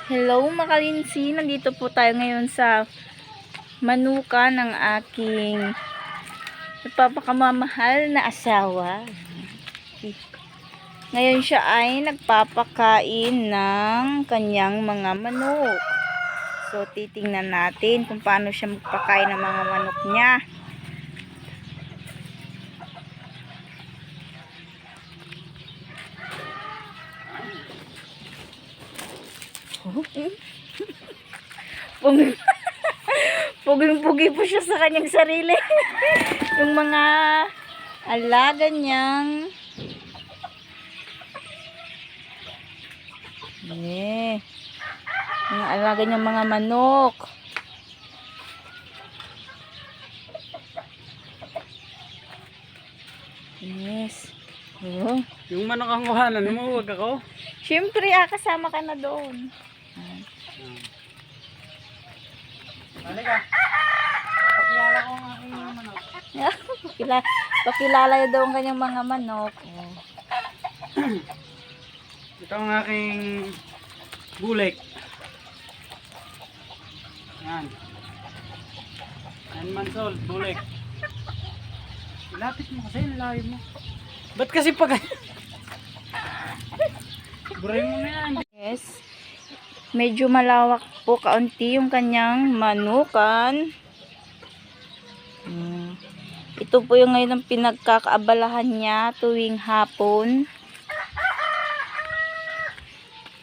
Hello mga kalinsi, nandito po tayo ngayon sa manuka ng aking nagpapakamamahal na asawa. Ngayon siya ay nagpapakain ng kanyang mga manok. So titingnan natin kung paano siya magpakain ng mga manok niya. Puging-pugi po siya sa kanyang sarili. Yung mga alaga niyang mga alaga niyang mga manok. Yes. Oh. Yung manok ang kuhanan mo, huwag ako. Siyempre, kasama ka na doon. Halika. Pakilala ko ang aking mga manok. Pakilala daw ang kanyang mga manok. Oh. Ito ang aking bulik. Yan. 9 months old, bulik. Ilapit mo kasi, layo mo. Ba't kasi pag... Buray mo na yan. Yes. Medyo malawak po kaunti yung kanyang manukan. Ito po yung ngayon ang pinagkakaabalahan niya tuwing hapon.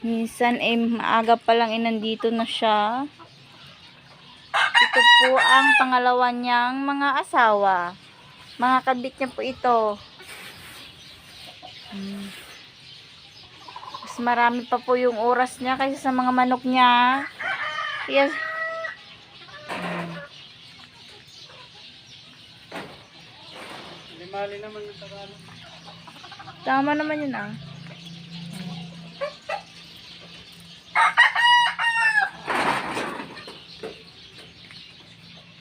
Minsan maaga pa lang nandito na siya. Ito po ang pangalawa niyang mga asawa. Mga kabit niya po ito. Mas marami pa po yung oras niya kaysa sa mga manok niya. Yes. Mali naman yung Tagalog. Tama naman yun ah.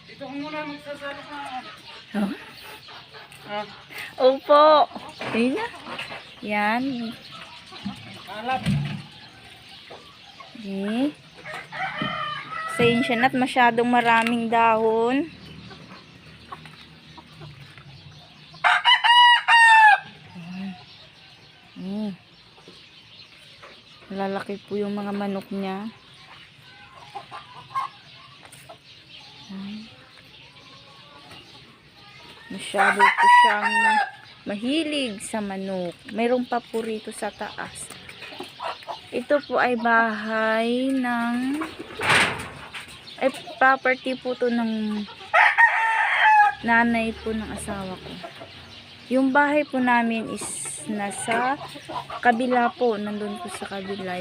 Dito ko muna magsasalo ka. Oh. Ah, Opo. Ayun na. Yan. alap. Okay. Pasensya na't masyadong maraming dahon. Lalaki po yung mga manok niya. Masyado po siyang mahilig sa manok. Mayroong pa po rito sa taas. Ito po ay bahay ng property po to ng nanay po ng asawa ko. Yung bahay po namin is nasa kabila po, nandun po sa kabila.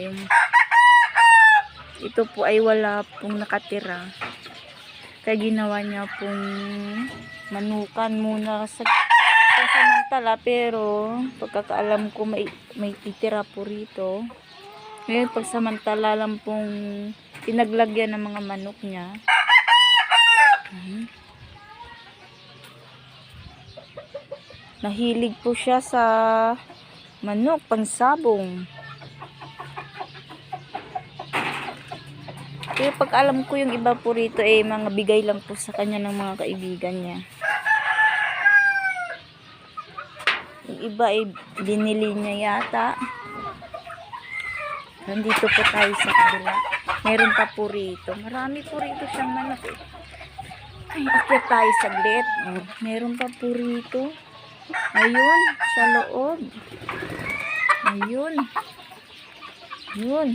Ito po ay wala pong nakatira. Kaya ginawa niya pong manukan muna sa samantala, pero pagkakaalam ko may titira po rito. Ngayon pagsamantala lang pong pinaglagyan ng mga manok niya. Nahilig po siya sa manok, pansabong. Pero pag alam ko yung iba po rito mga bigay lang po sa kanya ng mga kaibigan niya. Yung iba binili niya yata. Nandito po tayo sa kabila. Meron pa po rito. Marami po rito siyang manok Ay, akyat tayo saglit. Meron pa po rito. Ayun, sa loob. Ayun. Ayun.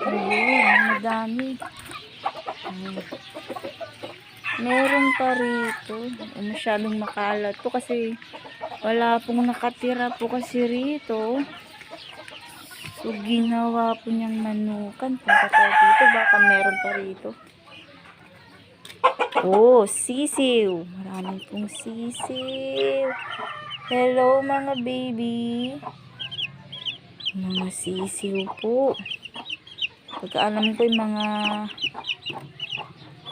Ayun, madami. Meron pa rito. Masyadong makalat to kasi wala pong nakatira po kasi rito. So, ginawa po niyang manukan. Punta tayo dito, baka meron pa rito. Oh, sisiw. Marami pong sisiw. Hello mga baby. Mga sisiw po. Pagkaalam ko yung mga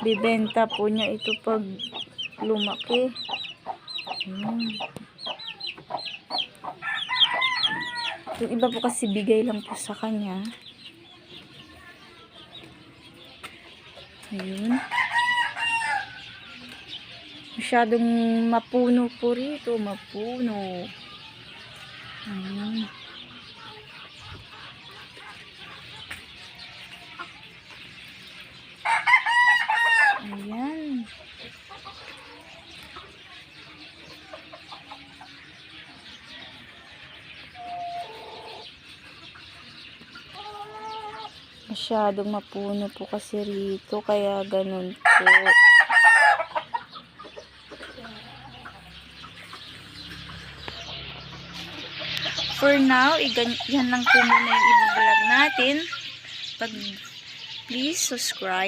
bibenta po niya ito pag lumaki. Yung iba po kasi bigay lang po sa kanya. Ayun. Masyadong mapuno po rito. Mapuno. Ayun. Ayan. Masyadong mapuno po kasi rito, kaya ganun po. For now, yan lang po muna yung i-vlog natin. Please subscribe.